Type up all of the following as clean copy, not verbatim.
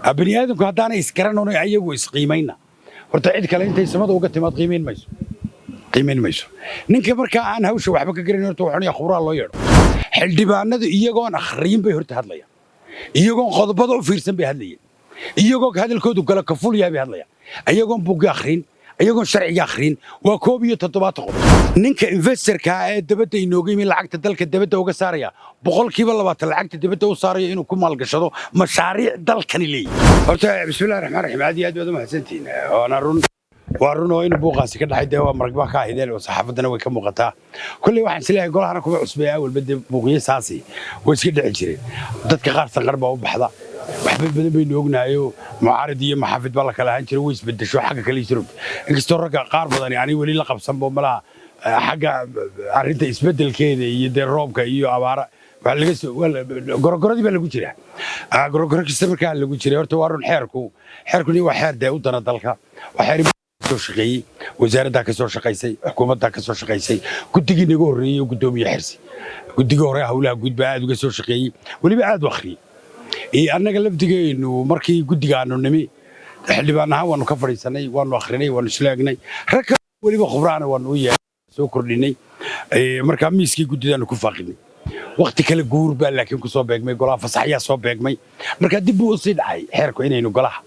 Bani aadamku haddaanay isgaran ayagu isqiimayna, horta cid kale intay samada uga timaad qiimayn mayso, qiimayn mayso. Ninka markaa aan hawsha waxba ka garan, horta wuxuu khubraa loo yeedho. Xildhibaanadu iyagoon akhriyin bay horta hadlayaan, iyagoon qodobada u fiirsan bay hadlayeen, iyagoo hadalkoodu gala kaful yahay bay hadlayaan, iyagoon buugga akhrin, iyagoon sharciga akhrin. Waa 71 qodob. Ninka investorka ee dabadda inooga yimi, lacagta dalka dabadda uga saaraya, 20% lacagta dibadda u saaraya inuu ku maalgashado mashaariic dalkani leeyahay. Horta bismillahi raxmaan raxiim, aad iyo aad baad u mahadsantihiin. Waana run, waa run oo inuu buuqaasi ka dhacay, dee waa maragba ka ahideen oo saxaafaddana way ka muuqataa. Kolley waxaan isleeyahay golahana kuma cusbaya, awalba dee buuqyo saasi way iska dhici jireen. Dadka qaar sanqar baa u baxda, waxba badan baynu ognahayo. Mucaarid iyo maxaafid baa la kala ahaan jiray, way isbedesho xagga kale isrog. Inkastoo ragga qaar badani ani weli la qabsanbo malaha xagga arrinta isbedelkeeda iyo dee roobka iyo abaara waa laga soo gorogoradii baa lagu jiraa. Gorogoro kasta markaa lagu jiray. Horta waa run, xeerkuni waa xeer dee u dana dalka. Waa xeer soo shaqeeyey, wasaaraddaa ka soo shaqaysay, xukuumaddaa ka soo shaqaysay, guddigii naga horreeyey oo guddoomiye Xirsi, guddigii hore howlaha guud baa aad uga soo shaqeeyey, weliba aad u akhriyey. Annaga lafdigeennu markii guddiga aanu nimi, xildhibaan ahaan waanu ka fadhiisanay, waanu akhrinay, waanu isla egnay. Rag kale weliba khubraana waanu u yeelay, soo kordhinay. Markaa miiskii guddidaanu ku faaqinay. Waqti kale guur baa laakiin ku soo beegmay, golaha fasaxyaa soo beegmay, markaa dib buu usii dhacay xeerku inaynu golaha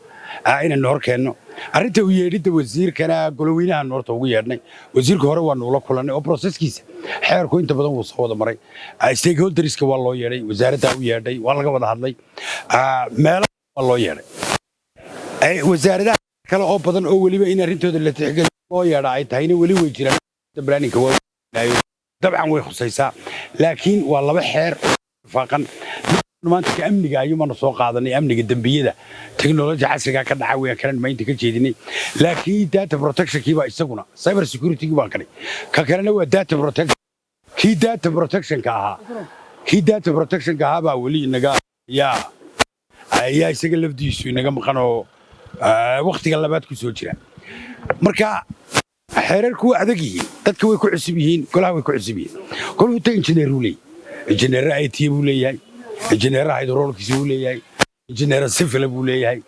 inaynu hor keenno. Arrinta u yeedhidda wasiirkana, goloweynahaanu horta ugu yeedhnay wasiirka. Hore waanu ula kulannay oo processkiisa xeerku inta badan wuu soo wada maray. Stakeholderska waa loo yeedhay, wasaaraddaa u yeedhay, waa laga wada hadlay, meelo waa loo yeedhay. Wasaaradaha kale oo badan oo weliba in arrintooda la tixgeliyo loo yeedha ay tahayna weli way jiraan. Planninka waa dabcan way khusaysaa, laakiin waa laba xeer oo faaqan. Maanta ka amniga ayuumaanu soo qaadanay, amniga dembiyada technology casriga ka dhaca weeyaan, kanan maynta ka jeedinay. Laakiin data protectionkii baa isaguna, cyber security baan kanay, ka kalena waa data protection. Kii data protectionka ahaa baa weli inaga yaa ayaa isaga lafdiisu inaga maqan oo wakhtiga labaad ku soo jira. Marka xeerarku waa adag yihiin, dadka way ku cusub yihiin, golaha way ku cusub yihiin. Golahu ta injineer uu leeyahay, injineerra IT buu leeyahay, injineerra hydraulics buu leeyahay, injineerra civil buu leeyahay,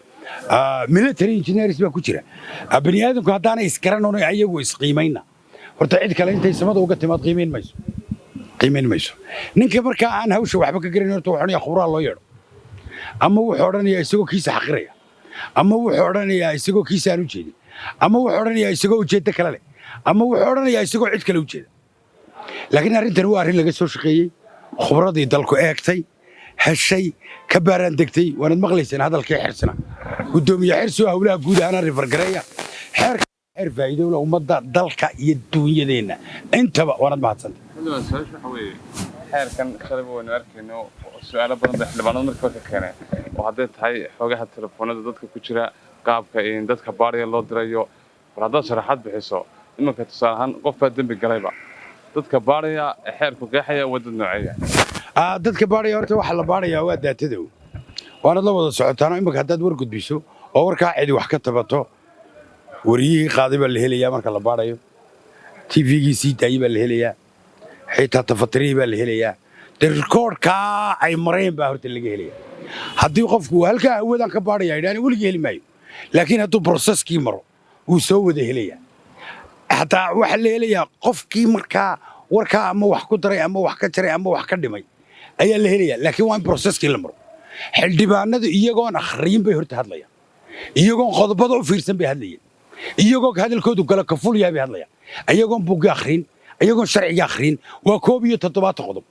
military engineers baa ku jira. Bani aadamku haddaanay isgaran oon ayagu isqiimayna, horta cid kale intay samada uga timaad qiimayn mayso, qiimayn mayso. Ninka markaa aan hawsha waxba ka garan, horta wuxuu odhanayaa khubraa loo yeedho, ama wuxuu odhanayaa isagoo kiisa xaqiraya, ama wuxuu odhanayaa isagoo kiisa aan u jeedin, ama wuxuu odhanayaa isagoo ujeeddo kale leh, ama wuxuu odhanayaa isagoo cid kale u jeeda. Laakiin arrintan waa arrin laga soo shaqeeyey, khubradii dalku eegtay, heshay, ka baaraan degtay. Waanad maqlayseen hadalkii Xirsina, guddoomiye Xirsi oo howlaha guud ahaana refer gareeya xeerka. Xeer faa'iido leh ummadda, dalka iyo duunyadeenna intaba. Waanad mahadsantay. Xildhibaan, su-aasha waxa weeye, xeerkan shalayba waynu arkayno, su-aalo badan bay xildhibaanadu markiiba ka keeneen, oo hadday tahay xogaha telefoonada dadka ku jira, qaabka in dadka baadhiya loo dirayo. Bal haddaad sharaxaad bixiso, iminka tusaale ahaan qof baa dembi galayba, dadka baadhaya ee xeerku qeexaya waa dad nooceeya? Dadka baadhaya, horta waxa la baadhayaa waa daatadow. Waanad la wada socotaanoo imika haddaad war gudbiso oo warkaa cidi wax ka tabato, wariyihii qaaday baa la helayaa marka la baadhayo, TV-gii sii daayey baa la helayaa, xitaa tafatirihii baa la helayaa. Dee rikoodhkaa ay mareen baa horta laga helaya. Haddii qofku halkaa hawadan ka baadhaya idhaan, weligii heli maayo. Laakiin hadduu processkii maro, wuu soo wada helayaa. Hataa waxaa la helayaa qofkii markaa warkaa ama wax ku daray ama wax ka jaray ama wax ka dhimay ayaa la helayaa. Laakiin waa in processkii la maro. Xildhibaanadu iyagoon akhriyin bay horta hadlayaan, iyagoon qodobada u fiirsan bay hadlayeen, iyagoo hadalkoodu gala kaful yahay bay hadlayaan, iyagoon buugga akhrin, iyagoon sharciga akhrin. Waa 71 qodob.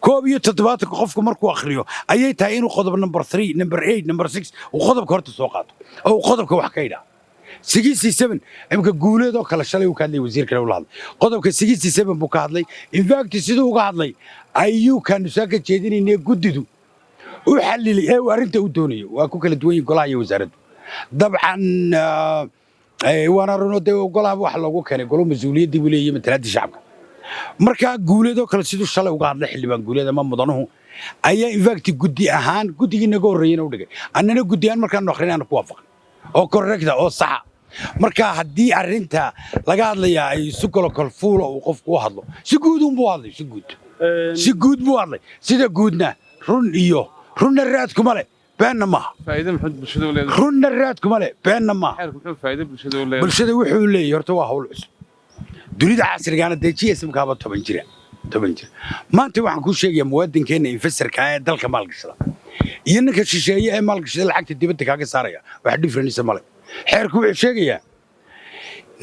71-ka qofku markuu akhriyo ayay tahay inuu qodob number 3, number 8, number 6 uu qodobka horta soo qaato oo uu qodobka wax ka idhaa. 67 imika Guuleed oo kale shalay uu ka hadlay, wasiirkale ula hadlay, qodobka 67 buu ka hadlay. In fact, siduu uga hadlay ayuu kanusaa ka jeedinaynee guddidu u xallilay ee uu arrinta u doonayo. Waa ku kala duwan yihin golaha iyo wasaaraddu dabcan. Waana runo, dee golaha waxa loogu keenay golo mas-uuliyaddii buu leeyahay, matalaadii shacabka. Markaa Guuleedoo kale siduu shalay uga hadlay xildhibaan Guuleed ama mudanuhu ayaa in fact guddi ahaan guddigii naga horreeyena u dhigay, annana guddi ahaan markaanu akrinay aanu ku waafaqnay oo correcta oo saxa. Marka haddii arrinta laga hadlayaa ay si golo kalfuula uu qofku u hadlo, si guud unbuu hadlay, si guud buu hadlay. Sida guudna run iyo runna raad kuma leh, Beenna maaha. Faa'iido muxuu bulshada u leeyahay? Runna raadkuma leh, beenna maaha. Xeerku muxuu faa'iido bulshada u leeyahay? Bulshada wuxuu leeyahay, horta waa hawl cusub dunida casrigaana. Dee GSM kaaba 10 jira, 10 jira. Maanta waxaan kuu sheegayaa, muwaadinkeenna investorka ee dalka maalgashada iyo ninka shisheeye ee maalgashada lacagta dibadda kaaga saaraya wax difference male. Xeerku wuxuu sheegayaa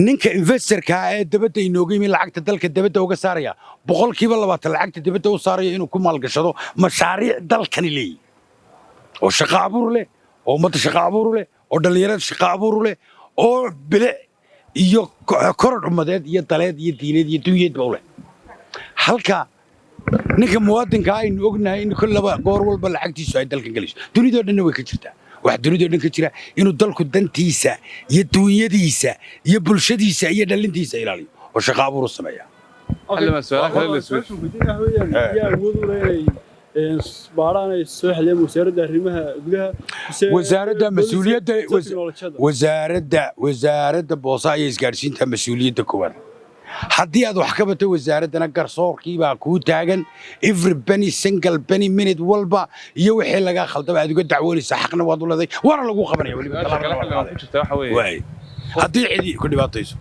ninka investorka ee dibadda inooga yimi, lacagta dalka dibadda uga saaraya, 20% lacagta dibadda u saaraya inuu ku maalgashado mashaariic dalkani leeyihi oo shaqo abuur leh, oo ummadda shaqo abuur leh, oo dhallinyarada shaqo abuur leh, oo bilic iyo korodh ummadeed iyo daleed iyo diineed iyo dunyeedba u leh. Halka ninka muwaadinka aynu ognahay in kollaba goor walba lacagtiisu ay dalkan gelayso. Dunidoo dhanna way ka jirtaa. Wax dunidoo dhan ka jira inuu dalku dantiisa iyo duunyadiisa iyo bulshadiisa iyo dhalintiisa ilaaliyo oo shaqo abuur u sameeya. Xildhibaan, su'aalaha kale la isweydiin. Yaa awood u leh inay baadhaan, ay soo xiliyaan, Wasaaradda Arrimaha Gudaha mise Wasaaradda mas-uuliyadda teknolojiyadda? Wasaaradda Boosaha iyo Isgaadhsiinta mas-uuliyadda koowaad. Haddii aad wax ka bato wasaaraddana, garsoorkii baa kuu taagan. Every penny, single penny, minute walba iyo wixii lagaa khaldaba aad uga dacwoonaysaa, xaqna waad u leedahay, waana lagu qabanaya weliba. Su-aasha kale, tallaabana waa xildhibaan, la ku jirta waxa weeye, qaadaya. Waay, haddii cidi ku dhibaatayso.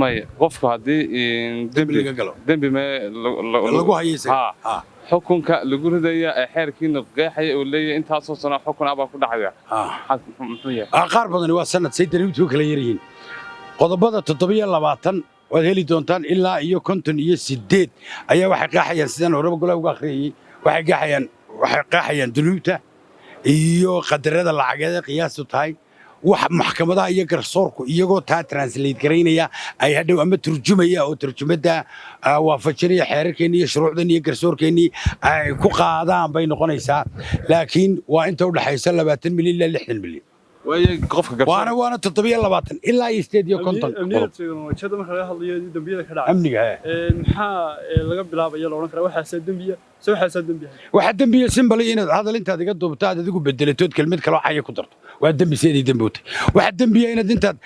Maya, qofku haddii dembi laga galo. Dembi mee lagu hayay. Ha, xukunka lagu ridaya ee xeerkiina qeexaya oo leeyahay intaasoo sano xukun ah baa ku dhacaya, muxuu yahay? Qaar badani waa sanad, say dariibtu kala yar yihiin. Qodobada 27 waad heli doontaan ilaa iyo 58 ayaa waxay qeexayaan, sidaan horeba golaha uga akhriyayey, waxay qeexayaan dunuubta iyo qadarada lacageed ee qiyaastu tahay. Wax maxkamadaha iyo garsoorku iyagoo taa translate garaynaya ay hadhow ama turjumaya oo turjumadda waafajinaya xeerarkeennii iyo shuruucdeenni iyo garsoorkeennii ay ku qaadaan bay noqonaysaa. Laakiin waa inta u dhaxaysa 20 milyan ilaa 60 milyan. Waayo, qofka garsoor Waana 27 ilaa iyo 58 Amniyada qodob. teknolojiyadda marka laga hadlayo dembiyada ka dhacay, Amniga, hee. Maxaa laga bilaabaya la odhan karaa waxaasaa dembiya se waxaasaa dembi ahay? Waxaa dembiya simbali inaad hadal intaad iga duubto aad adigu bedelatood kelmad kaloo xaya ku darto, waa dembi. Sideeday dembi u tahay. Waxaa dembiya inaad intaad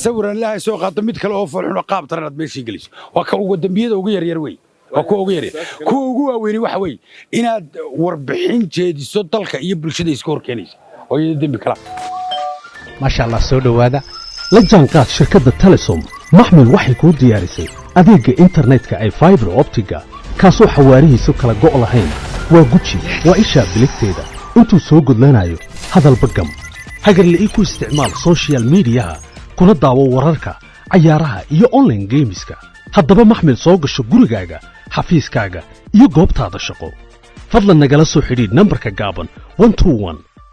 sawiran ilaahay soo qaaddo mid kale oo foolxun oo qaab daran aad meeshii geliso. Waa ka ugu dembiyada ugu yaryar wey, waa kuwa ugu yaryar. Kuwa ugu waaweyni waxa weeye inaad warbixin jeediso dalka iyo bulshada iska hor keenaysa oo iyada dembi kala. Maasha Allah, soo dhowaada. La jaanqaad shirkadda Telesom. Maxmil waxay kuu diyaarisay adeegga internetka ee fiber optiga, kaasoo xawaarihiisu kala go' lahayn. Waa guji, waa ishaa biligteeda intuu soo gudlanayo. Hadalba gam. Hagarle ii ku isticmaal social mediyaha, kuna daawo wararka, cayaaraha iyo online geemiska. Haddaba maxmil, soo gasho gurigaaga, xafiiskaaga iyo goobtaada shaqo. Fadlan nagala soo xidhiidh nambarka gaaban 121.